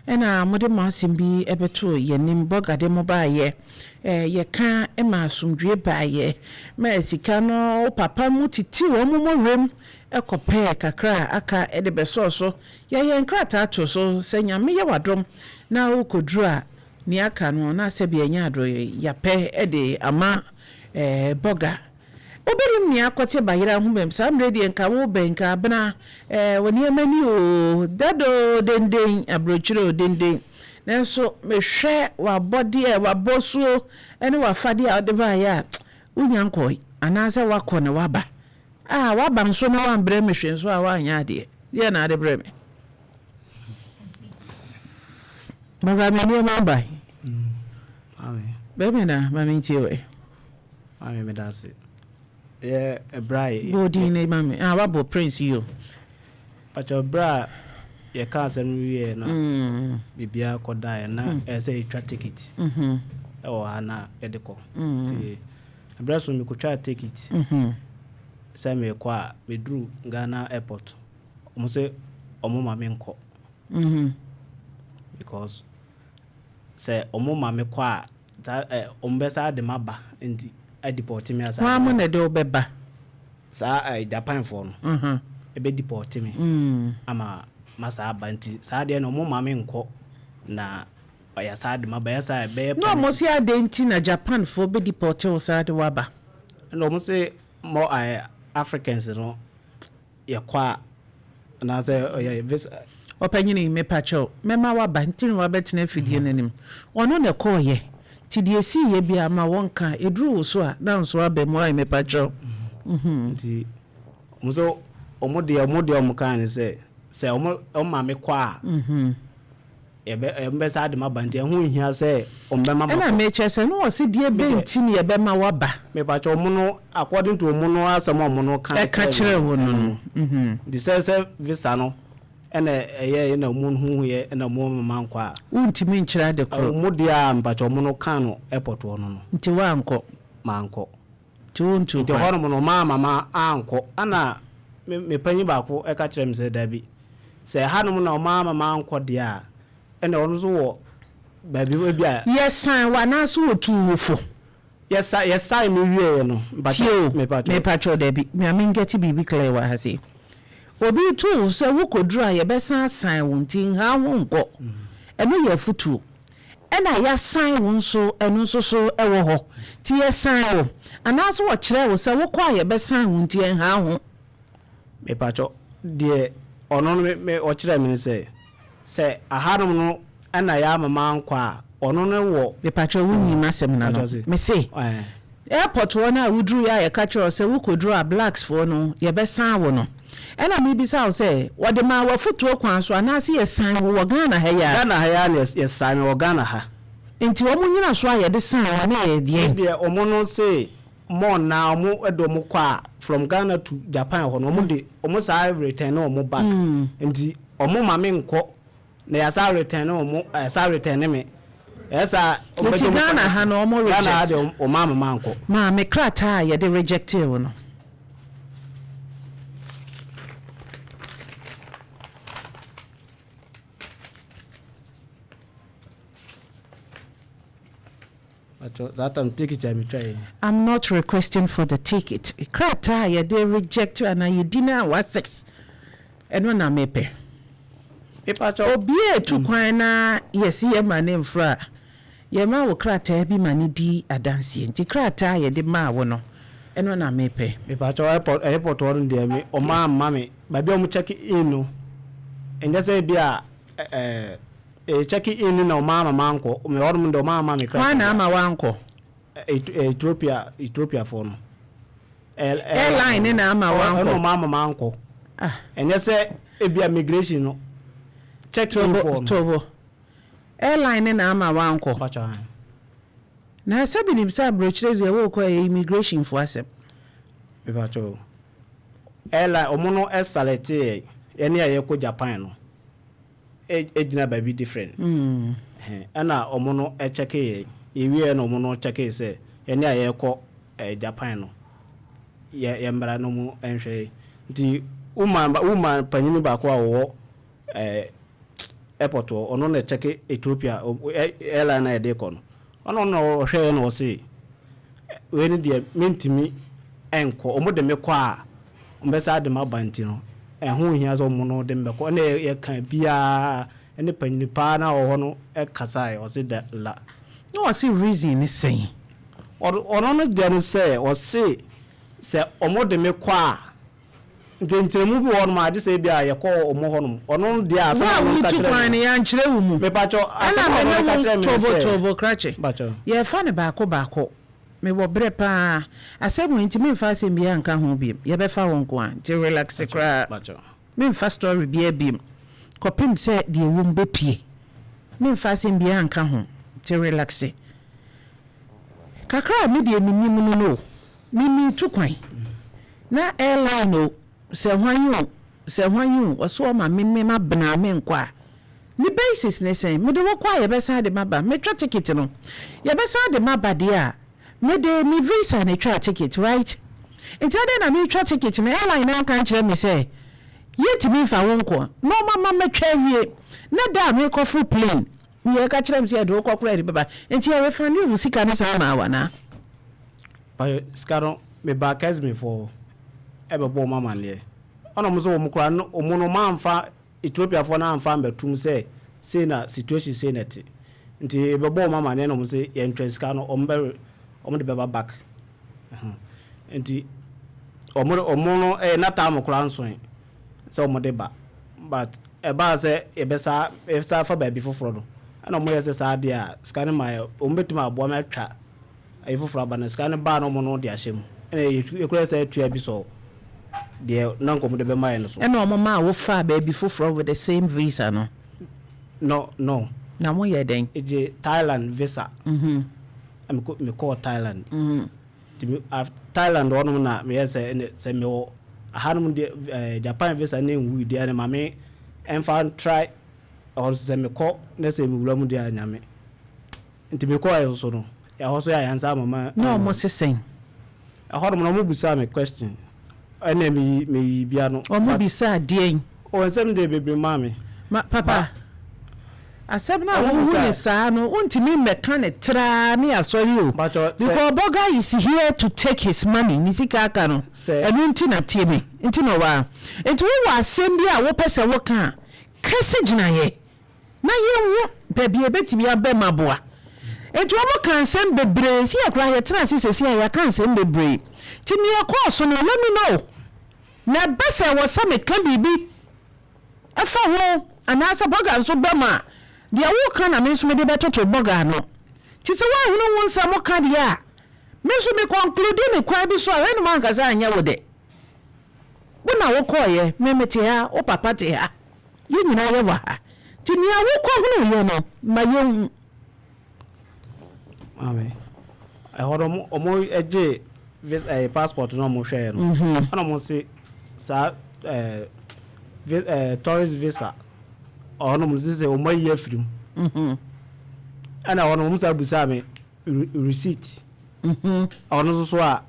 Ɛna mode mo asɛm bi bɛtoo yɛn anim, Bɔga de mo baeɛ, yɛka ma asomdwoeɛ baeɛ, ma sika no wo papa mu titi wɔn mmɔwerɛm kɔpɛɛ kakra a aka de bɛsɔɔ so. Yɛyɛɛ nkrataa too so sɛ Nyame yɛ w'adom na wokɔduru a, nea aka no na sɛbi ɛnyɛ adɔ yɛapɛ de ama Bɔga. Wobɛnim nea akɔte bayerɛ ahoma mu saa mmerɛ deɛ nka wo bɛn nka abena eh wo nneɛma ni oo dada oo denden aburokyire oo denden nanso mehwɛ w'abɔdeɛ w'abɔsuo ne w'afadeɛ a wode baeɛ a wonya nkɔe anaasɛ woakɔ na woaba a woaba nso na woambrɛ me hwee nso a woanyɛ adeɛ deɛ na ade brɛ me baba me nneɛma aba bɛmɛ na ma mentie wɛ. Maame meda ase. Yɛ ɛberɛ a yɛ. Bɔ odin no ma me. Ah wabɔ Prince yi o. Pakyɛ ɛberɛ a yɛka asɛm no wieɛ na biribiara kɔ daeɛ na ɛyɛ sɛ yɛtwa ticket ɛwɔ ha na yɛde kɔ. Nti ɛberɛ so mekɔtwaa ticket sɛ merekɔ a meduru Ghana airport wɔn sɛ wɔn ma menkɔ because sɛ wɔn ma mekɔ a Saa ɛ, wɔn bɛsan de m'aba nti adipɔɔte me asan de Hwan mo m'aba. na ɛde wo bɛba? Saa ɛ, Japanfoɔ no bɛdipɔɔte me ama masan aba nti saa deɛ no wɔn mma me nkɔ na wɔasan de m'aba, ɛyɛ saa a ɛbɛyɛ Na wɔn penalty. se adɛn nti na Japanfoɔ bɛdipɔɔte wo saa de wo aba? Ɛna wɔn se mo ɛ, Africans no yɛkɔ a anaasɛ ɔyɛ visa. Ɔpanyini, mepakyɛw, mɛma woaba nti na wabɛtena afidie no anim. Ɔno na ɛkɔɔeɛ, nti deɛ ɛsiiɛ biara ma wɔnka, ɛduru wo so a na nso aba mu ae mepakyɛw. Nti wɔn nso wɔn deɛ wɔn deɛ wɔn kae ne sɛ, sɛ wɔn wɔn ma me kɔ a, yɛbɛ wɔn bɛsan de m'aba nti ɛho nhia sɛ wɔn bɛma makɔ. Ɛna mekyerɛ sɛ na wɔse deɛ bɛn nti na yɛbɛma woaba. Mepakyɛw wɔn no according to wɔn no asɛm a wɔn no ka Ɛka kyerɛɛ wo no no. Nti sɛ sɛ visa no ɛna ɛyɛɛ na wɔn huhuiɛ ɛna wɔn ama mankɔ a. Wontumi nkyerɛ ade korɔ. Wɔn deɛ a mepakyɛw wɔn no kaa no airport hɔ no no. Nti woankɔ. Mankɔ. Nti wontuu Nti kwan. hɔnom no wɔn amma ma ankɔ ɛna me me panyin baako ɛka kyerɛɛ me sɛ dabi sɛ ɛhanom na wɔn amma mankɔ deɛ a ɛna ɔno nso wɔ baabi ebi a. Yɛsan wo anaasɛ wɔtuu wo fo? Yɛsa yɛsae me wieɛ no Tie o, mepakyɛw. mepakyɛw dabi, ma me ngɛte biribi clear wɔ ha sei. Obi retu wo sɛ wokɔduru a yɛbɛsan asan wo nti nha wo ho nkɔ. Ɛno yɛ afutuo. Ɛna yɛasan wo nso ɛno nso so wɔ hɔ. Nti yɛsan wo anaasɛ wɔkyerɛ wo sɛ wokɔ a yɛbɛsan wo nti ɛnha wo ho. Mepakyɛw, deɛ ɔno no me me ɔkyerɛɛ me ne sɛ, sɛ ahanom no na yɛama mankɔ a, ɔno no wɔ. Mepakyɛw wo nyi m'asɛm no ano. Mepakyɛw se. Mese, Ɛɛ. airport hɔ no a woduruiɛ a yɛka kyerɛɛ wo sɛ wokɔduru a blacks foɔ no yɛbɛsan wo no, ɛna mebisa wo sɛ, wɔde maa wo afotuo kwan so anaase yɛsan wo wɔ Ghana ha yi ara? Ghana ha yi ara na yɛs yɛsan me wɔ Ghana ha. Nti wɔn nyinasoɔ a yɛde san wo no yɛ deɛn? Me deɛ wɔn no se More na ɔmo de ɔmo kɔ a from Ghana to Japan hɔ no ɔmo de ɔmo saa return ɔmo back nti ɔmo ma me nkɔ na yasa return ɔmo yasa return me ɛyɛ saa ɔmo Nti bɛgye ɔmo Ghana ha penalty no ɔmo Ghana ha reject. deɛ ɔmo ama mankɔ. Maa me krataa a yɛde rejectee wo no. I'm not requesting for the ticket. Krataa a yɛde reject anaa yɛdi no a wa-six, ɛno na mepɛ. Obi a etu kwan na yɛsi yɛma no mforo a, yɛma wo krataa bi ma no di adanseɛ. Nti krataa a yɛde maa wo no, ɛno na mepɛ. Mepakyɛw airport airport hɔ no deɛ me wɔn amma me baabi a wɔn check in no ɛnyɛ sɛ ebi a ɛɛ. Eh check in no na ɔmo ama mankɔ, me hɔnom deɛ ɔmo amma me krataa Hwan na biara. ama wankɔ? Ethiopia, Ethiopia foɔ no. Airline no na ama wankɔ? Ɛna ɔmo ama mankɔ. Ah. Ɛnyɛ sɛ ebia migration no, check in foɔ no. Tobo, airline no na ama wankɔ? Mpakyɛw aane. Na sɛ menim sɛ abrokyire deɛ wokɔ ɛyɛ immigration foɔ asɛm. Mepakyɛw, airline, ɔmo no select yɛn, yɛne a yɛkɔ Japan no. Egyina baabi different ɛna ɔmo no kyɛke yɛn, yɛwieɛ na ɔmo no kyɛkee sɛ yɛne a yɛrekɔ Japan no yɛ yɛmmra na ɔmo nhwɛ yɛn. Nti woman woman panyini baako a ɔwɔ airport hɔ. Ɔno na ɛkyɛke Ethiopia airline na yɛde kɔ no. Ɔno na ɔhwɛɛ na ɔse wei no deɛ, mentumi ɛnkɔ. Ɔmo de me kɔ a, ɔmo de ma ba, nti no ɛho hia sɛ ɔmo no de me bɛkɔ. Ɛna yɛka biara ɛne panyini paa na ɔwɔ hɔ no ɛkasaeɛ, ɔse da la. Na ɔse reason ne sɛn? Ɔno no deɛ no sɛ ɔse sɛ ɔmo de me kɔ a, nkyɛnkyɛnmu bi wɔ hɔnom a agye sɛ ebi a yɛkɔ ɔmo hɔnom. Ɔno deɛ, asɛm Wo a a ɔno ka wotu kyerɛ kwan no me yɛankyerɛ wo mu. Mepakyɛ, asɛm Ɛna a me ɔno ne ka wo kyerɛ me ne tobo sɛ tobo krakye. Mpakyɛ. Yɛfa ne baako baako. Mewɔ berɛ paa. Asɛm wei nti memfa asɛm biara nka ho biom. Yɛbɛfa wo nko a, nti relax koraa. Mpakyɛ. Memfa story biara biom kɔpem sɛ deɛ ɛwɔ mu bɛpie. Memfa asɛm biara nka ho, nti relax kakra. A me deɛ menim no, memetu kwan na airline o, sɛ hwan o, sɛ hwan o, ɔso ɔma me me ma bena me nkɔ a, ne basis ne sɛn? Mede wɔ kɔ a, yɛbɛsan de maba. Metwa ticket no, yɛbɛsan de maba deɛ a, mede me visa na etwa ticket, right? Nti adɛn na metwa ticket no, airline na anka nkyerɛ me sɛ yɛntumi mfa wo nkɔ, na ɔma ma mɛtwa awie, na da a mekɔfo plane yɛka kyerɛ me sɛ yɛde wo kɔ koraa de bɛba, nti yɛrefund wo sika no saa ma awa naa? Ɔyɛ sika no, mebaa Kesmefoɔ ɛbɛbɔ ɔmo amanneɛ. Ɔna ɔmo sɛ ɔmo koraa no, ɔmo no ɔmo amfa Ethiopiafoɔ no amfa ambɛtum sɛ sei na situation sei na ɛte, nti yɛbɛbɔ ɔmo amanneɛ na ɔmo sɛ yɛntwɛn, sika no ɔmo bɛ ɔmo de bɛba back. Nti ɔmo no ɛyɛ na time koraa nsoe sɛ ɔmo de ba, but ɛbaa sɛ yɛbɛsa fa baabi foforɔ no, ɛna ɔmo yɛ sɛ saa deɛ a, sika no ma yɛ, ɔmo bɛtumi aboa me atwa ayi foforɔ aba, na sika no baa no, ɔmo no de ahyɛ mu, ɛna yɛkura sɛ atua bi sɔ deɛ na nkɔmɔ de bɛma yɛ no so. Ɛna ɔmo maa wo faa baabi foforɔ with the same visa no? No. Na mo yɛ dɛn? Egye Thailand visa. Mekɔɔ Thailand. Nti Thailand hɔnom na meyɛ sɛ ɛnɛ sɛ mewɔ ahanom deɛ, Japan visa ne nwu deɛ, ɛne maame ɛmfa try ɛhɔ nso sɛ mekɔ na sɛ mewura mu deɛ a, Nyame. Nti mekɔɔ yɛ soso no, ɛhɔ so yɛ ayansa ama ma. Na ɔmo sesɛn? Ɛhɔnom na ɔmo busaa me question, ɛnna meyi bia no. Ɔmo bisa adeɛ? Ɔ nsɛm deɛ bebree maa me. Ma papa, asɛm no a wohu ne saa no, wontumi mmɛka ne traa ne asɔre o, because Bɔga is here to take his money, ne sika aka no. Ɛno nti na tie me nti na ɔwɔ a, nti wowɔ asɛm bi a wopɛ sɛ woka a, kɛse gyinaeɛ na yɛnhu baabi a ɛbɛtumi aba mu aboa. Nti wɔn ka nsɛm bebree si yɛ koraa, yɛtena ase sɛsi a yɛaka nsɛm bebree, nti nea ɛkɔɔ so no, let me know, na ɛbɛ sɛ wɔ sɛ meka biribi ɛfa ho anaasɛ Bɔga nso bɛ mu a, deɛ woka na me nso mede bɛtoto Bɔga ano. Nti sɛ woahunu wo nsɛm ka deɛ a, me nso me conclude ne kwan bi so a, hwɛ no mu ankasa anyɛ wo dɛ. Wo na wokɔɔyɛ, me mete ha, wo papa te ha, yɛn nyinaa yɛwɔ ha, nti nea wokɔhunuiɛ no, ma yɛnhu. Maame, ɛhɔ no ɔmo gye passport na ɔmo hwɛɛ no, ɛna ɔmo se saa tourist visa ɔnom sɛ ɔmo ayi afiri mu. Ɛna ɛhɔ no ɔmo sa busaa me receipt. Ɔno nso so a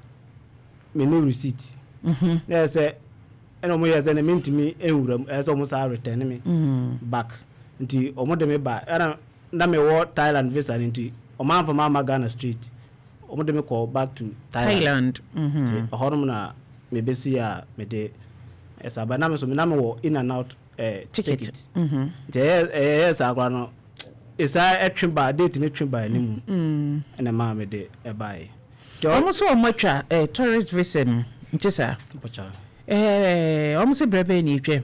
me ne receipt na yɛ sɛ, ɛna ɔmo yɛ sɛ ne mentumi nwura mu, ɛyɛ sɛ ɔmo saa return me back. Nti ɔmo de me ba, ɛna na mewɔ Thailand visa no, nti ɔmo amfa ma ama Ghana straight, ɔmo de me kɔ back to Thailand. Thailand. Nti ɛhɔnom na mebɛsi a mede ɛsa ba, na me so na mewɔ in and out ticket. Ticket. Nti ɛyɛ saa koraa no, ɛsaa ɛtwe ba date ne twe ba anim, ɛna maa mede ɛbaeɛ. Nti Ɔmo sɛ ɔmo atwa tourist visa no, nti saa Mpakyɛ. Ɔmo sɛ berɛ bɛyɛ ne etwam?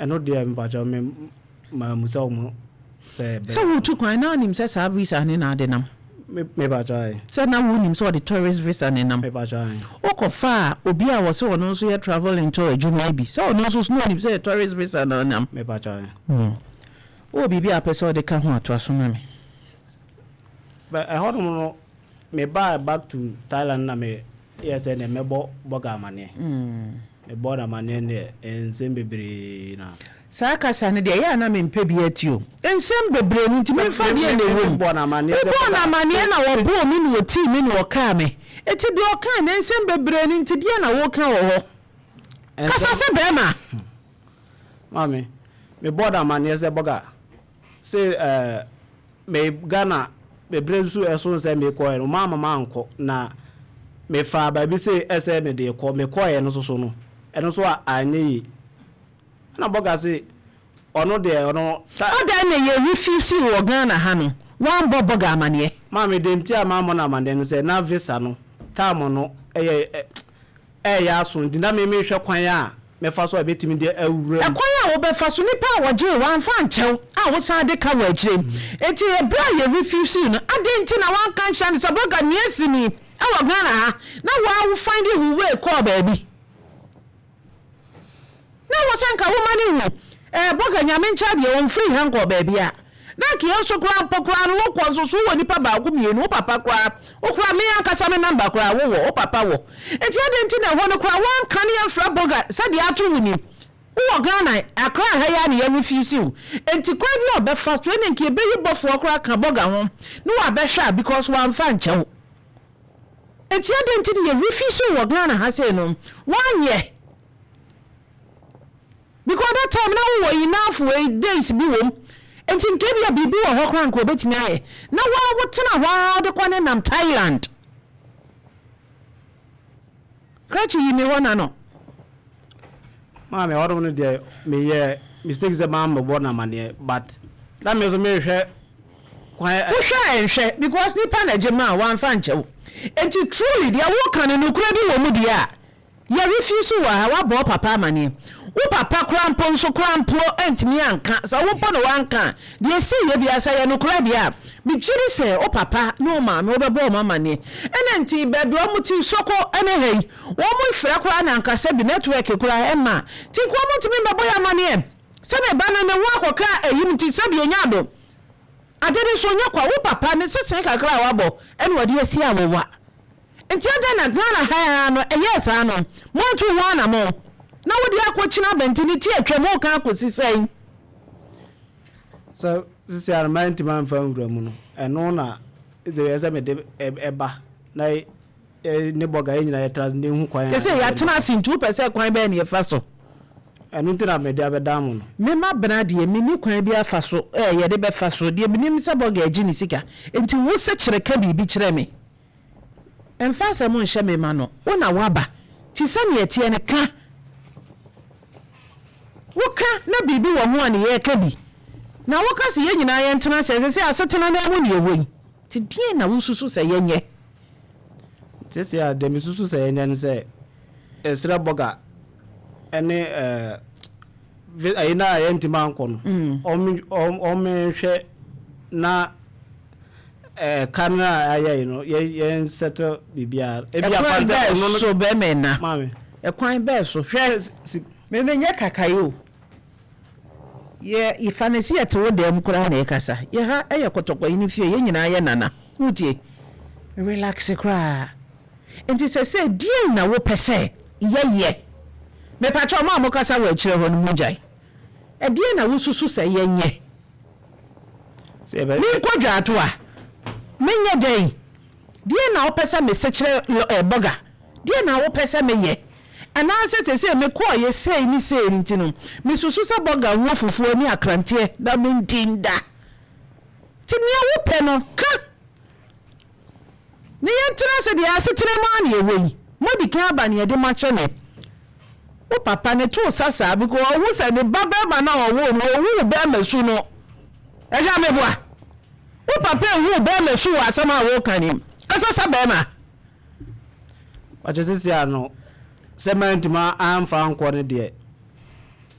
Ɛno deɛ, mpakyɛ, me maa musa ɔmo sɛ sɛ wotu kwan na wonim sɛ saa visa ne na ade nam? Mepakyɛ ayi. Sɛ na wonim sɛ ɔde tourist visa ne nam? Mepakyɛ ayi. Wokɔfa a, obi a wɔsɛ ɔno nso yɛ travel and tour adwuma yi bi sɛ ɔno nso so na ɔnim sɛ yɛ tourist visa na ɔnam? Mepakyɛ ayi. Wowɔ biribi a apɛ sɛ ɔde ka ho atoa so ma me? But ɛhɔnom no, mebaa back to Thailand na me yɛ sɛ ne mɛbɔ Bɔga amanneɛ. Mebɔ no amanneɛ deɛ, nsɛm bebree na Saa kasa no deɛ, ɛyɛ a na mempɛ bi ati o. Nsɛm bebree no nti memfa deɛ na ɛwɔ mu? Mebɔ no amanneɛ sɛ Wobɔɔ no Bɔga amanneɛ na wɔbɔɔ me na wɔtii me na wɔkaa me. Enti deɛ ɔkaa no, nsɛm bebree no nti deɛ na woka wɔ hɔ? Kasa sɛ bɛrima. Maame, mebɔɔ no amanneɛ sɛ Bɔga Se eh, me Ghana me berɛ nso ɛso sɛ mekɔɛ no, ɔmo amma mankɔ, na mefaa baabi se ɛsɛ mede kɔ, mekɔɛ no soso no, ɛno nso anyɛ yie. Ɛna bɔga se ɔno deɛ ɔno ta. Adɛn na yɛ refuse wɔ Ghana ha no, woambɔ bɔga amaneɛ? Maame, deɛ nti a mammɔ no amaneɛ ne sɛ na visa no time no yɛ ɛreyɛ aso nti na me mehwɛ kwan a mɛfa so a ɛbɛtumi de awura mu. Ɛkwan a wobɛfa so, nipa a wɔgyee wo amfa ankyɛ wo a wosan de ka wɔ akyire. Nti ɛberɛ a yɛ refuse no, adɛn nti na woanka ankyerɛ no sɛ bɔga nea asi ni wɔ Ghana ha na wo ara wo find wo way kɔɔ baabi? Na wɔ sɛ nka woma no hu eh bɔga nyame nkyɛ deɛ ɔmfiri ha nkɔɔ baabia na nka yɛn nso koraa mpo koraa no wokɔ nso so wowɔ nipa baako mienu wo papa koraa wo koraa me ankasa me number koraa wowɔ wo papa wɔ nti adɛn nti na ɛhɔ no koraa woanka ne yɛmfrɛ bɔga sɛdeɛ ato wo ni wowɔ Ghana Accra ha yi ara na yɛ refuse wo nti kwan bi a ɔbɛfa so ɛne nka yɛbɛyi bɔfoɔ koraa ka bɔga ho ne wabɛhwɛ a because wamfa ankyɛ wo. Nti adɛn nti na yɛ refuse wɔ Ghana ha sei no woanyɛ because that time na wowɔ enough wei days bi wom nti nka ebia biribi wɔ hɔ koraa nka obetumi ayɛ na woa wotena hɔ ara wode kɔ ne nam Thailand krakye yi me hɔ na no. Maame hɔnom no deɛ meyɛ mistake sɛ mammɛbɔ no amaneɛ but na me nso mehwɛ kwan. Wohwɛ a ɛnhwɛ because nipa na ɛgye maa wamfa ankyɛ wo nti truly deɛ woka no nokorɛ bi wɔ mu deɛ a yɛ refuse wɔ ha wabɔ wo papa amaneɛ wo papa koraa mpo nso koraa mpo antumi anka sɛ wo mpo na wanka a deɛ ɛsiiɛ biara sɛ ɛyɛ nokorɛ deɛ a megye di sɛ wo papa ne wo maame wobɛbɔ wɔn amaneɛ ɛna nti baabi a wɔte Soko ne ha yi wɔn frɛ koraa na anka sɛbi network koraa ɛmma nti nka wɔn ntumi mmɛbɔ yɛ amaneɛ sɛ me ba no ne ho akɔka ayim nti sɛbi ɛnya adom Ade no nso ɔnyɛ kwa, wo papa ne sesee kakra a wabɔ ɛna ɔde asi awowa. Nti adɛn na Ghana ha ara no ɛyɛɛ saa no moantu ho anamɔn na wode akɔkyini abɛnten ne ti atwam woka akɔsi sɛn? Sɛ sesei ara no mantumi amfa anwura mu no, ɛno na ɛsɛ sɛ mede ɛba na ne bɔga yɛn nyinaa yɛtra ase na yɛhu kwan a. Sesei yɛatena ase nti wopɛ sɛ kwan bɛn na yɛfa so? Ɛno nti na mede abɛdan mo no. Me mabena deɛ menni kwan biara fa so eh yɛde bɛfa so deɛ menim ne sɛ bɔga agye ne sika nti wo se kyerɛ ka biribi kyerɛ me mfa asɛm nhyɛ me ma no wo na woaba nti sɛdeɛ ɛteɛ no ka woka na biribi wɔ ho a ne yɛka bi na woka sɛ yɛn nyinaa yɛntena ase ɛsɛ sɛ asetena no ara mu ne yɛwɔ yi nti deɛn na wosusu sɛ yɛnyɛ? Seesei a, deɛ mesusu sɛ yɛnyɛ ne sɛ, yɛsrɛ bɔga ne ɛɛ ayi no a yɛntumi ankɔ no, wɔnhwɛ na ɛka no a ayɛ yi no, yɛn settle biribiara. Ɛkwan bɛɛ so bɛrima ɛna? Ɛkwan bɛɛ so? Hwɛ, me menyɛ kakae o. Yɛ fa no sɛ yɛte wo dan mu koraa na yɛkasa. Yɛ ha yɛ kɔtɔkɔhene fie, yɛn nyinaa yɛ nana. Wotie? Relax koraa. Nti sɛsɛɛ deɛn na wopɛ sɛ yɛyɛ? Mepakyɛw mo a mokasa wɔ akyire hɔ no mongyae. Ɛdeɛn na wosusu sɛ yɛnyɛ? Menkɔ dwaatoa? Menyɛ dɛn? Deɛn na wopɛ sɛ mese kyerɛ lɔ eh, bɔga? Deɛn na wopɛ sɛ meyɛ? Anaasɛ seesei mekɔeɛ sei ne sei nti no, mesusu sɛ bɔga ho afufuo ne akranteɛ na mendi nda? Nti nea wopɛ no, ka, na yɛntena ase deɛ asetena mu ara na yɛwɔ yi. Moadi kan aba na yɛde mo akyɛ me. Wo papa ne too sa saa because ɔhu sɛ ne ba barima no a ɔwoo no, ɔhu wo barima su no. Ɛyɛ a meboa? Wo papa ehu bɛɛma su wɔ asɛm a woka no mu. Kasa sɛ bɛɛma. Ɔkyɛ sisi a no sɛ mantumi amfa ankɔ no deɛ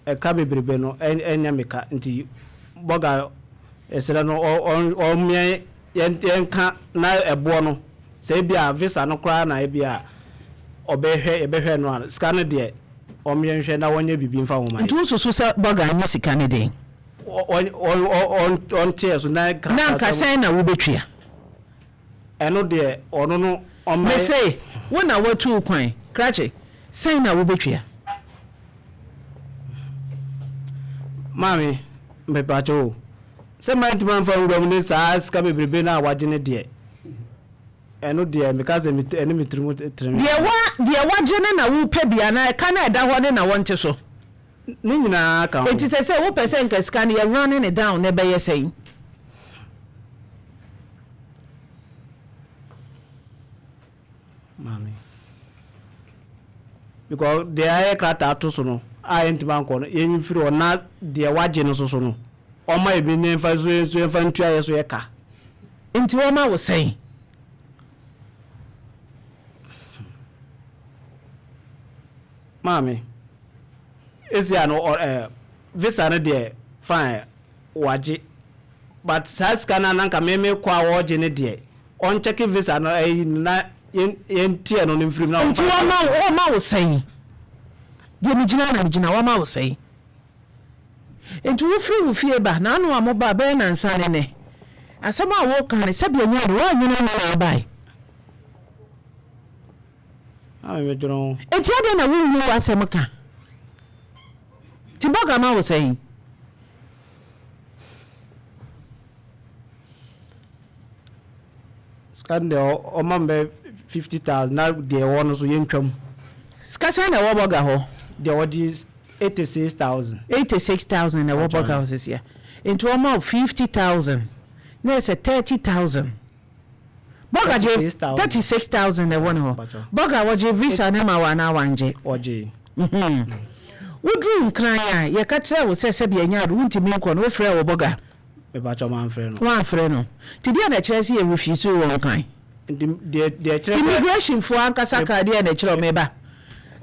ɛka bebrebe no ɛnyɛ me ka nti bɔga yɛsrɛ no ɔmmea yɛnka na ɛboɔ no sɛ ebia visa no koraa na ebia ɔbɛhwɛ yɛbɛhwɛ no a sika no deɛ ɔmmea nhwɛ na wɔnyɛ biribi mfa ho ma yɛn. Nti wosusu sɛ bɔga nye sika no den? Ɔnteɛ so na Na anka sɛn na wobɛtua? Ɛno deɛ ɔno no ɔmma. Mese, wo na woatu wo kwan, krakye, sɛn na wobɛtua? Maame, mepakyɛ o, sɛ mantumi amfa nwura mu ne saa sika bebrebe no a wagye no deɛ, ɛno deɛ meka sɛ ɛne me tirim tere me. Deɛ wagye no na wopɛ bi anaa ɛka no a ɛda hɔ no na wɔnte so? Ne nyinaa ka ho. Enti sɛsɛ wopɛ sɛ nka sika no yɛ running it down na ɛbɛyɛ sɛn? Maame. Because deɛ ayɛ krataa to so no a yɛntumi ankɔ no yɛnyi mfiri hɔ na deɛ wagye no soso no ɔma ebi ne nfa so nso yɛmfa ntua yɛ so yɛ ka. Nti wɔma wo sɛn? Maame, esi a no ɔ ɛɛ visa no deɛ fine wagye but saa sika no a na nka me me kɔ a wɔregye no deɛ ɔnkyɛke visa no ɛyi no na yɛn yɛnteɛ no no mfiri mu na Nti ɔmfa wɔma nhyɛ. wo wɔma wo sɛn? Deɛ megyina na megyina wɔma wo sɛn? Nti wofiri wo fie ba na ano a moba bɛyɛ nansa ne nɛ asɛm a woka no sɛdeɛ ɛnyɛ no woannwene ho na abae. Maame medwene ho. Nti adɛn na wonhu w'asɛm ka? Nti bɔga ma wo sɛn? Sika no deɛ ɔma me bɛ 50,000 na deɛ ɛwɔ no so yɛntwa mu. Sika sɛn na ɛwɔ bɔga hɔ? Deɛ ɔgye 86,000. 86,000 na ɛwɔ bɔga hɔ sesia. Nti ɔma wo 50,000 na ɛsɛ 30,000. Bɔga gye 36,000 na ɛwɔ ne hɔ. Bɔga wɔgye visa no ma wo anaa wangye? Ɔgye. Woduru Nkran a, yɛka kyerɛɛ wo sɛ sɛdeɛ ɛnyɛ ade wontumi nkɔ no, wofrɛɛ wo bɔga? Mepakyɛw mamfrɛ no. Woamfrɛ no. Nti deɛ na ɛkyerɛ sɛ yɛ refuse wo wɔ Nkran? Nti deɛ deɛ ɛkyerɛ sɛ. Immigration foɔ ankasa kaa deɛ na ɛkyerɛ wo meba.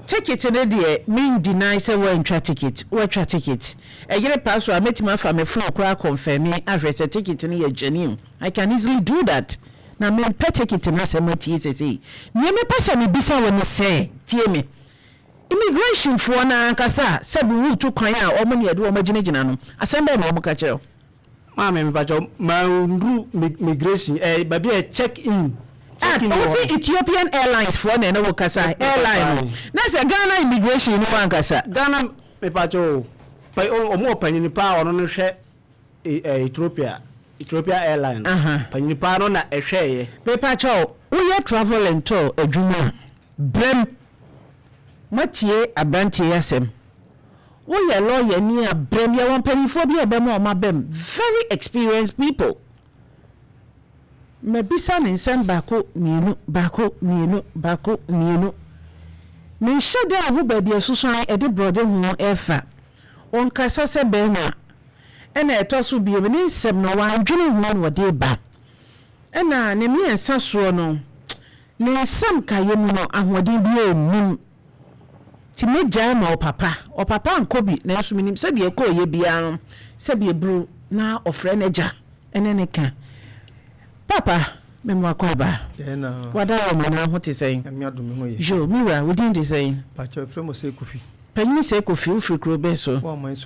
Ticket no deɛ men deny sɛ woantwa ticket, woatwa ticket. Ɛyere paa so a mɛtumi afa me phone koraa akɔnfɛme ahwɛ sɛ ticket no yɛ genuine. I can easily do that. Na mempɛ ticket no asɛm atie sesei. Neɛ mepɛ sɛ mebisa wo ne sɛ, tie me, Immigration foɔ no ankasa a sɛbi woretu kwan a wɔn ne yɛde wɔn agyinagyina no, asɛm bɛn na wɔka kyerɛ wo? Maame mepakyɛw manduru migration eh, baabi a check in. Ah, Check in wɔ wose hɔ. Ethiopian Airlines foɔ na ɛne wo kasa, airline no. Na sɛ Ghana immigration ne wankasa. Ghana mepakyɛw o, pa, wɔn wɔ panyin paa a ɔno no hwɛ Ethiopia, Ethiopia airline no. Panyin paa no na ɛhwɛɛyɛ. Mepakyɛw, woyɛ travel and tour adwuma a, brɛm. Moatie abranteɛ yi asɛm. Woyɛ lawyer ni a brɛm. Yɛwɔ mpaninfoɔ bi a ɛbɛma wɔn abam. Very experienced people. Mabisa no nsɛm baako, mmienu, baako, mmienu, baako, mmienu. Menhyɛ da nhu baabi a susuan ɛde borɔde ho refa. Ɔnkasa sɛ barima. Ɛna ɛtɔ so bio, ne nsɛm no wandwene ho na ɔde reba. Ɛna ne mmiɛnsa soɔ no, ne nsɛm kaeɛ mu no, ahoɔden biara nnim. Nti mɛgyae ma ɔpapa. Ɔpapa ankɔ bi, nanso menim sɛ deɛ ɛkɔeɛ biara no, sɛdeɛ ɛburu na ɔfrɛ n'agya ne no ka. Papa, me mmoa kɔ aba. Wada wɔ ma ho te sɛn? Yo, me wura, wo din de sɛn? Panyin Sɛ Kofi, wofiri kuro bɛn so? Boaman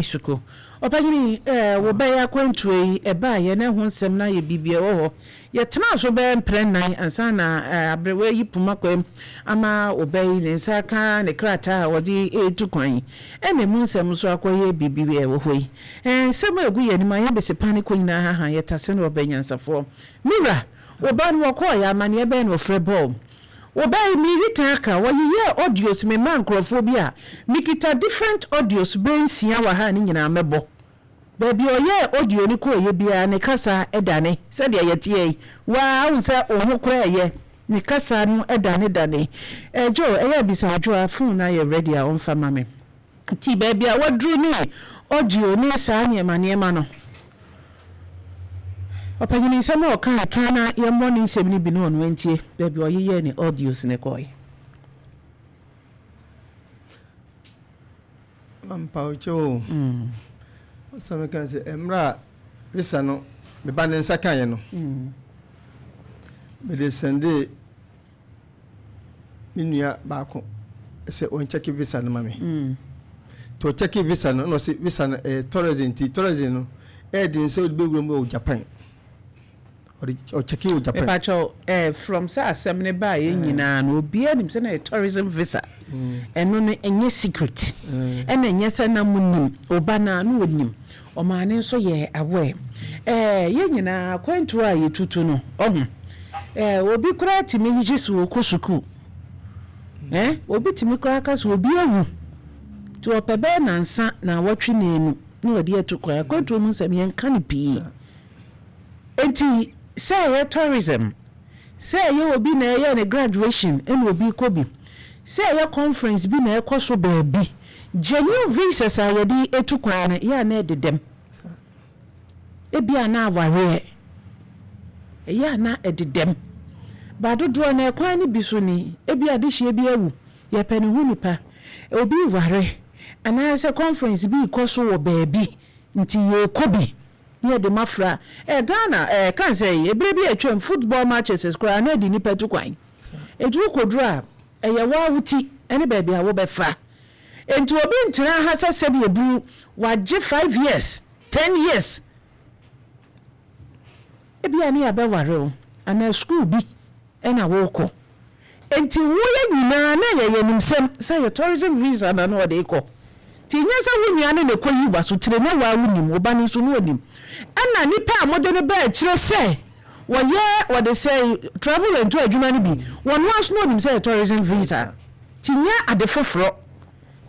Soko. Ɔpanyin, eh, wo bɛyɛ akwantuo yi, ɛbaeɛ na ɛho nsɛm no ayɛ biribi ɛwɔ hɔ. Yɛtenaa so bɛyɛ mprɛ nnan ansa na aberewa yi poma kwam ama ɔba yi ne nsa aka ne krataa a ɔde retu kwan. Ɛna emu nsɛm nso akɔyɛ biribi a ɛwɔ hɔ yi. Nsɛm a ɛgu yɛn anim a yɛn besepa ne kɔ nyinaa haha yɛtase no ɔbɛ nyansafoɔ. Me wura, wo ba no wɔkɔeɛ amanneɛ bɛn na ɔfrɛ bɔɔ wo ba yi? Medi kan aka, wɔyeyɛɛ audios memaa nkurɔfoɔ bi a mekita different audios bɛyɛ nsia wɔ ha a ne nyinaa mɛbɔ. Baabi a ɔyɛɛ audio no kɔeɛ biara ne kasa dane sɛdeɛ yɛteɛ yi. Wo ara wohu sɛ wo ho koraa ɛyɛ. Ne kasa no danedane. Eh Joe, ɛyɛ a bisa Adwoa phone no ayɛ ready a ɔmfa ma me. Nti baabi a waduru ne audio ne saa nneɛma nneɛma no. Ɔpanyini nsɛm a ɔkae kan na yɛmmɔ ne nsɛm no bi na ɔno antie baabi a ɔyeyɛɛ ne audios no kɔeɛ. Mpawokyɛw o, ɔsɛ meka sɛ mmerɛ a visa no me ba ne nsa kaeɛ no, mede sɛndee me nua baako sɛ ɔnkyɛke visa no ma me. Nti ɔkyɛke visa no na ɔse visa no ɛyɛ tourism nti tourism no ɛyɛ den sɛ wode bɛwura mu wɔ Japan. Ɔde ɔkyɛke wɔ Japan. Mepakyɛw eh from sɛ asɛm no baeɛ nyinaa no obiara nim sɛ na ɛyɛ tourism visa ɛno no ɛnyɛ secret ɛna ɛnyɛ sɛ na mo nim oba no a na ɔnim ɔmaa no nso yɛɛ aware eh yɛn nyinaa akwantuo a yɛtutu no ɔho eh obi koraa tumi gye so ɔkɔ sukuu eh obi tumi koraa ka sɛ obi awu. Nti ɔpɛ bɛyɛ nansa naawɔtwe naanu na wɔde atu kwan. Akwantuo mu nsɛm yɛnka no pii. Nti sɛ ɛyɛ tourism, sɛ ɛyɛ obi na ɛyɛ ne graduation ɛna obi kɔ bi, sɛ ɛyɛ conference bi na ɛkɔ so baabi, genuine visas a yɛde etu kwan no yɛ a na ɛdedam. Ebi a na awareɛ, ɛyɛ a na ɛdedam. Ba dodoɔ no ɛkwan no bi so ni, ebi adehyeɛ bi awu, yɛpɛ ne ho nipa, obi ware, anaasɛ conference bi kɔ so wɔ baabi, nti yɛrekɔ bi na yɛde mafra. Ghana, kan sɛ ebere bi atwam football matches koraa na ɛde nipa tu kwan. Etu wokɔduru a, ɛyɛ waa wo ti ɛne baabi a wobɛfa. Nti obi ntena ha sɛ sɛbi eburu wagye 5 years, 10 years, ebi a ne yɛabɛware o anaa school bi ɛna wokɔ. Nti woyɛ nyinaa na yɛyɛ nimsɛm sɛ yɛ tourism visa na na ɔde kɔ. Nti nyɛ sɛ wo nua ne ne kɔ yi wa so tire na waa wonim, wo ba no nso ne onim. Ɛna nipa a mode no bɛɛ kyerɛ sɛ wɔyɛ wɔde sɛ travel and tour adwuma no bi, wɔn aso na onim sɛ yɛ tourism visa. Nti nyɛ ade foforɔ.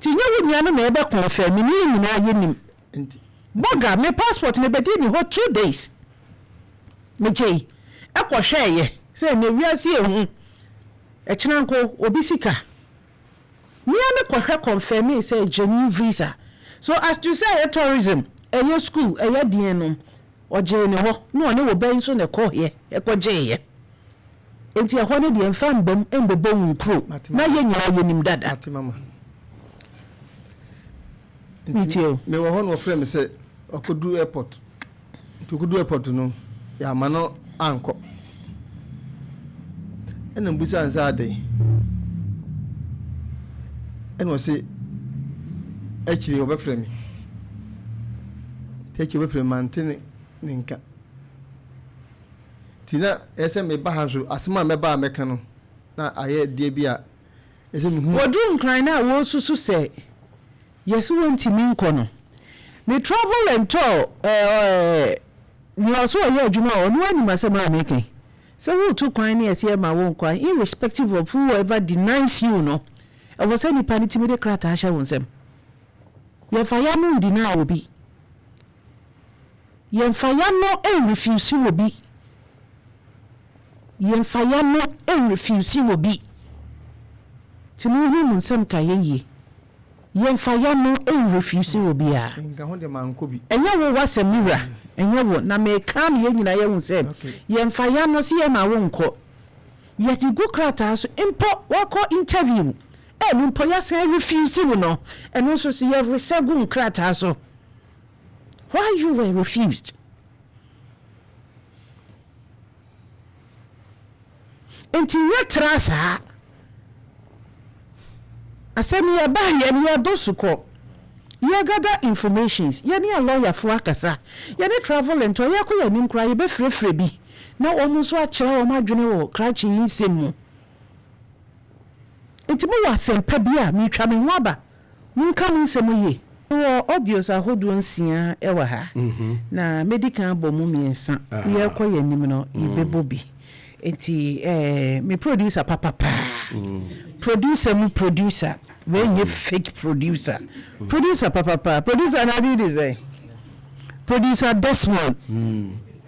Nti nyɛ wo nua no na ɛbɛ confirm ne yɛ nyinaa yɛ nim. Nti Bɔga me passport ne bɛdi ne hɔ 2 days, megye ɛkɔhwɛɛyɛ sɛ na wiase ehu ɛkyena nko obi sika mmea me kɔhwɛ confirm sɛ genuine visa. So as to say ɛyɛ tourism, ɛyɛ school, ɛyɛ deɛn no, ɔgyee ne hɔ na ɔne wo bɛn nso na ɛkɔɔyɛ ɛkɔgyeeɛ. Nti ɛhɔ no deɛ mfa mbam mbɛbɔ wo nkuro na yɛ nyinaa yɛnim dada. Ate, mama. Metie o. Mewɔ hɔ na ɔfrɛ me sɛ ɔkɔduru airport. Nti ɔkɔduru airport no, yɛama no ankɔ. Ɛna mbusa no sɛ adɛn, ɛna ɔse akyire ɔbɛfrɛ me. Nti akyire ɔbɛfrɛ me, mante ne nka. Nti na ɛyɛ sɛ meba ha nso, asɛm a mɛba a mɛka no na ayɛ deɛ bi a ɛsɛ mehu. Wɔduru Nkran no a wɔresusu sɛ yɛsɛ wɔntumi nkɔ no, ne travel and tour nea ɔso ɔyɛ adwuma a ɔno anim asɛm a meka sɛ woretu kwan ne ɛsɛ yɛma wo nkwan, irrespective of whoever denies you no, ɛwɔ sɛ nipa no tumi de krataa hyɛ wo nsɛm. Yɛmfa ya no ndeny obi, yɛmfa ya no nrefuse obi, yɛmfa ya no nrefuse obi. Nti mohu mu nsɛm ka yɛ yie, yɛmfa ya no nrefuse obi a Nka ho deɛ mankɔ bi. Ɛnyɛ wo wasɛm, me wura, ɛnyɛ wo na meka no, yɛn nyinaa yɛhu sɛ yɛmfa ya no sɛ yɛma wo nkɔ. Yɛde gu krataa so mpo, wakɔ interview ɛno mpo yɛasan refuse wo no, ɛno nso so yɛresɛ gu nkrataa so why you were refused. Nti nyɛ tra saa asɛm yɛba yɛn yɛdɔ so kɔ yɛgather informations, yɛne a lɔyafoɔ akasa, yɛne travel and tour, yɛkɔ yɛn anim koraa yɛbɛfrɛfrɛ bi na wɔn nso akyerɛ wɔn adwene wɔ krakye yi nsɛm mu. Nti mowɔ asɛmpa bi a metwa me ho aba, monka mo nsɛm yie. Wɔ audios ahodoɔ nsia wɔ ha na mɛdi kan abɔ mu mmiɛnsa. Yɛrekɔ yɛn anim no yɛbɛbɔ bi. Nti me producer papapaa, producer mu producer, wei nyɛ fake producer, producer papapaa, producer na adi de sɛ producer Desmond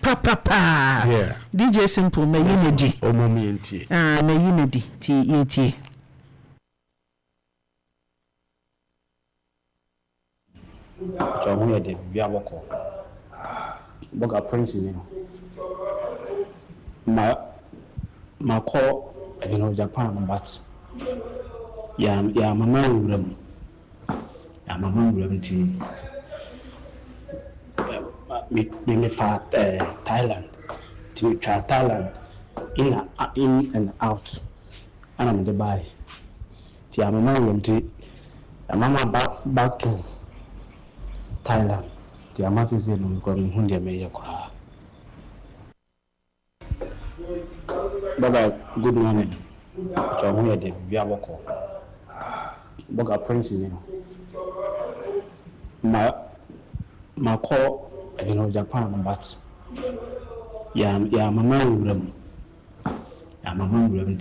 papapaa. DJ Simple, mayi no di. Ɔmo mu yɛntie. Ah, mayi no di nti yɛtie. Atwa ho yɛ de biribi abɔkɔ bɔga Prince ni ma makɔ ɛno Japan, but yɛ ama nwura mu, yɛ ama nwura mu. Nti me mefa Thailand, nti metwa Thailand in and out ɛna mede baeɛ. Nti ama nwura mu, nti ama ma back to Thailand. Nti ama sese no mekɔ mehu deɛ meyɛ koraa. Bye bye, good morning. Atwa ho yɛ de biribi abɔkɔ bɔga Prince ni ma makɔ ɛno Japan, but yɛ ama nwura mu, yɛ ama nwura mu.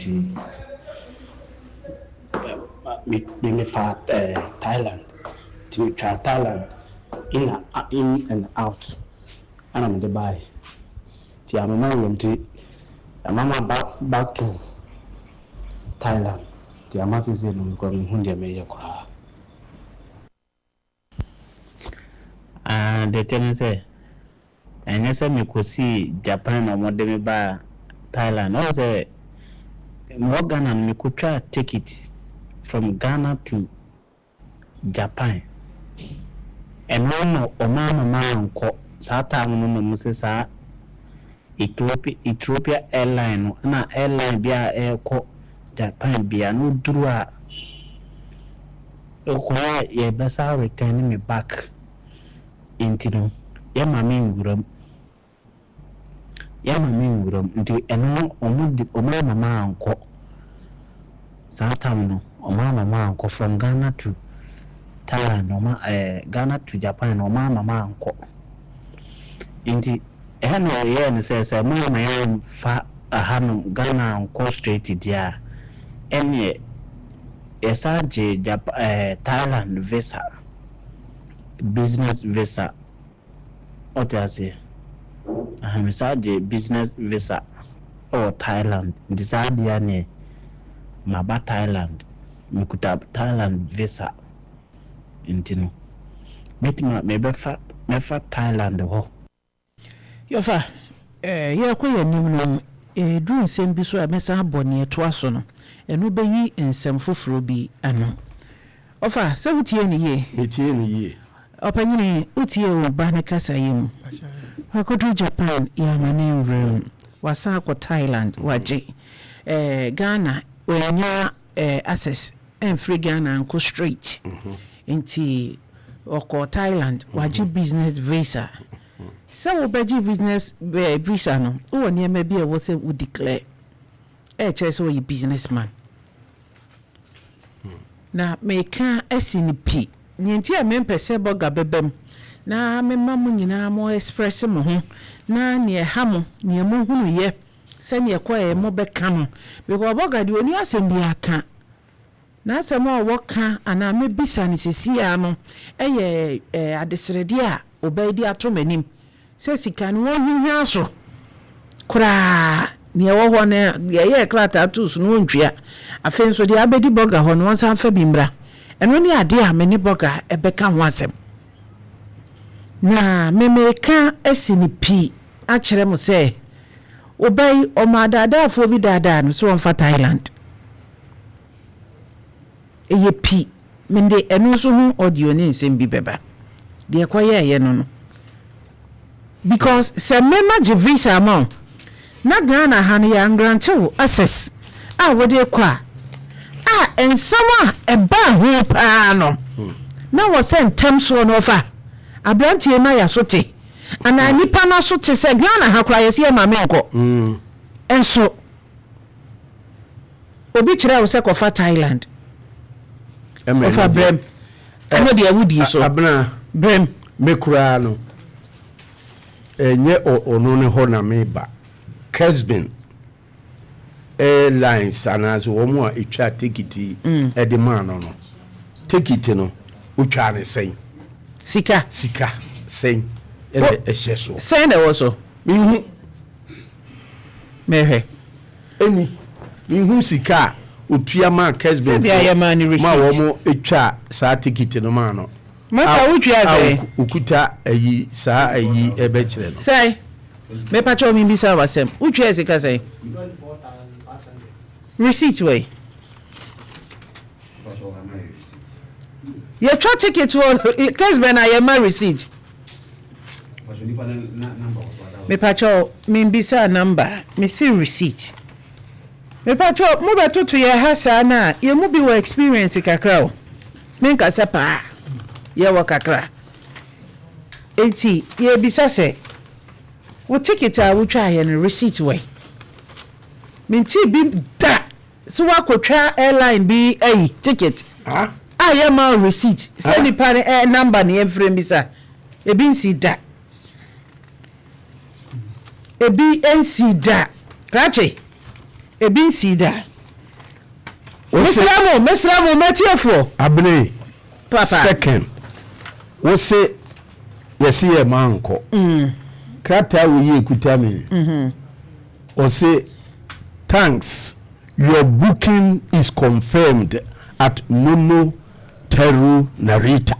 Nti me mefa Thailand. Nti metwaa Thailand in in and out ɛna mede baeɛ. Nti amema nwura mu nti ama maba back to Thailand. Nti ama seesei no mekura menhu deɛ meyɛ koraa. Ah, deɛ ɛteɛ ne sɛ, ɛnyɛ sɛ mekɔsii Japan na wɔde me baa Thailand. Woahu sɛ, mewɔ Ghana no, mekɔtwaa ticket from Ghana to Japan. Ɛno na wɔamma mankɔ. Saa time no na wɔse saa Ethiopia, Ethiopia airline no, ɛna airline bi a ɛrekɔ Japan biara no, woduru a, Ɔkɔɛ a yɛbɛsan return me back nti no yɛma me nwura mu yɛma me nwura mu nti ɛno no ɔmo de ɔmo ama mankɔ saa time no ɔmo ama mankɔ from Ghana to Thailand ɔmo ɛɛ Ghana to Japan no ɔmo ama mankɔ nti ɛhɛ na yɛyɛɛ no sɛ sɛ ɔmo ama yɛamfa ɛhanom Ghana ankɔ straight deɛ a ɛneɛ Yɛsan gyee Jap ɛɛ Thailand visa, business visa. Wote aseɛ? Aha, mesan gyee business visa wɔ Thailand. Nti saa adeɛ neɛ, maba Thailand. Mekuta Thailand visa. Nti no, mɛtumi a mebɛfa mɛfa Thailand hɔ. Yɔfa, yɛrekɔ yɛn anim no, ɛduru nsɛm bi so a mɛsan abɔ nea ɛtoa so no. Ɛno bɛyi nsɛm foforɔ bi ano. Ɔfa, sɛ wotiee no yie? Metiee no yie. Ɔpanyini, wotiee wo ba no kasa yi mu? Wakɔduru Japan, yɛama no nwura mu. Wasan akɔ Thailand, wagye. Ghana, wannya access amfiri Ghana ankɔ straight. Nti ɔkɔɔ Thailand, wagye business visa. Sɛ wobɛgye business visa no, wowɔ nneɛma bi a ɛwɔ sɛ wo declare. Ɛkyerɛ sɛ woyɛ business man. Na meka asi no pi. Nea nti a mempɛ sɛ bɔga bɛba mu na mema mo nyinaa mo express mo ho na nea ɛha mo, nea mohunuyɛ, sɛnea ɛkɔɛ mobɛka no. Because bɔga deɛ ɔnni asɛm biara ka. N'asɛm a ɔwɔ ka anaa mɛbisa no seesei ara no yɛ adesrɛdeɛ a ɔbaa de ato m'anim sɛ sika no wɔnhwinhwaa so koraa, deɛ ɛwɔ hɔ no, deɛ ɛyɛɛ krataa too so no wɔntua, afei nso deɛ abɛdi bɔga hɔ no wɔnsan mfa bi mmra. Ɛno ne adeɛ a me ne bɔga bɛka ho asɛm. Na me mereka asi no pi akyerɛ mo sɛ, ɔbaa yi, ɔmaa adaadaafoɔ bi daadaa no sɛ ɔmfa Thailand. Ɛyɛ pi. Mede ɛno nso ho audio ne nsɛm bi bɛba. Deɛ ɛkɔyɛeɛ no no. Because sɛ me magye visa ama wo na Ghana ha no yɛangrante wo access a wode rekɔ a, a nsɛm a ɛbaa ho paa no na wɔ sɛ ntɛm soɔ no ɔfa aberanteɛ yi ma yɛaso te anaa nipa no aso te sɛ Ghana ha koraa yɛse yɛma menkɔ nso. Obi kyerɛɛ wo sɛ kɔfa Thailand. Ɔfa brɛm. Ɛno deɛ wodii so. Abena. Brɛm. Me koraa no, ɛnyɛ ɔno ne hɔ na meba. Kesbin Airlines anaasɛ wɔn a ɛtwa tekiti de maa no no, tekiti no, wotwaa no sɛn? Sika. Sika sɛn ɛna ɛhyɛ soɔ? Sɛn na ɛwɔ so? Menhu. Mehwɛ. Ɛnni. Menhuu sika a ɔtua maa Kesbonfoɔ ma wɔtwaa saa tekiti no maa no Masa wotua sɛn? a ɔkuta ayi saa ayi bɛkyerɛ no. Sɛn? Mepakyɛw mebisa wo asɛm. Wotuaa sika sɛn? Receipt wɔ he? Yɛtwa ticket wɔ Kesben a yɛma receipt. Mepakyɛw membisaa number, mese receipt. Mepakyɛw mobɛtoto yɛn ha saa no a, yɛn mu bi wɔ experience kakra o. Menka sɛ paa, yɛwɔ kakra. Enti yɛrebisa sɛ, wo ticket a wotwaeɛ no receipt wɔ he? Mentee bi da So woakɔtwa airline bi ayi ticket a yɛmma wo receipt sɛ nipa no eh, number no yɛmfrɛ mmisa? Ebi nsii da. Ebi nsii da. Krakye, ebi nsii da. Mesrɛ mo, mesrɛ mo, m'atiefoɔ. Abene, Papa. second. Wo se yɛse yɛ ma nkɔ. Krataa wei yi ekuta me yi, ɔse thanks your booking is confirmed at Nono Teru Narita.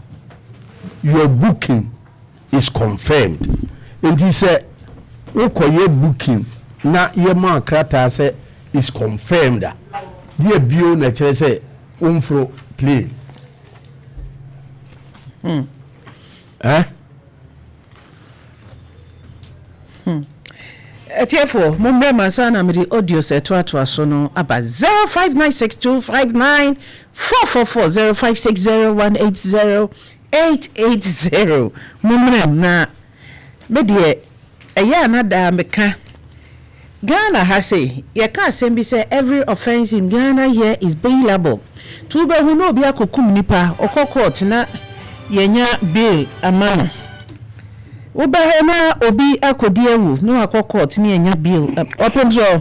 Your booking is confirmed. Nti sɛ wokɔyɛ booking na yɛma krataa sɛ is confirmed a, deɛ bio na ɛkyerɛ sɛ womforo plane? Eh? Atiefoɔ, mommrɛ me ansa na mede audios a ɛtoatoa so no aba. 0596259444, 0560180880. Mommrɛ m na me deɛ ɛyɛ a na daa meka. Ghana ha sei, yɛka asɛm bi sɛ every offence in Ghana here is bailable. Nti wobɛhu na obi akɔkum nipa, ɔkɔ court na yɛnya bail ama no. Wobɛhwɛ na obi akɔdi awu na wakɔ court na yɛnya bail. Ɔpem so.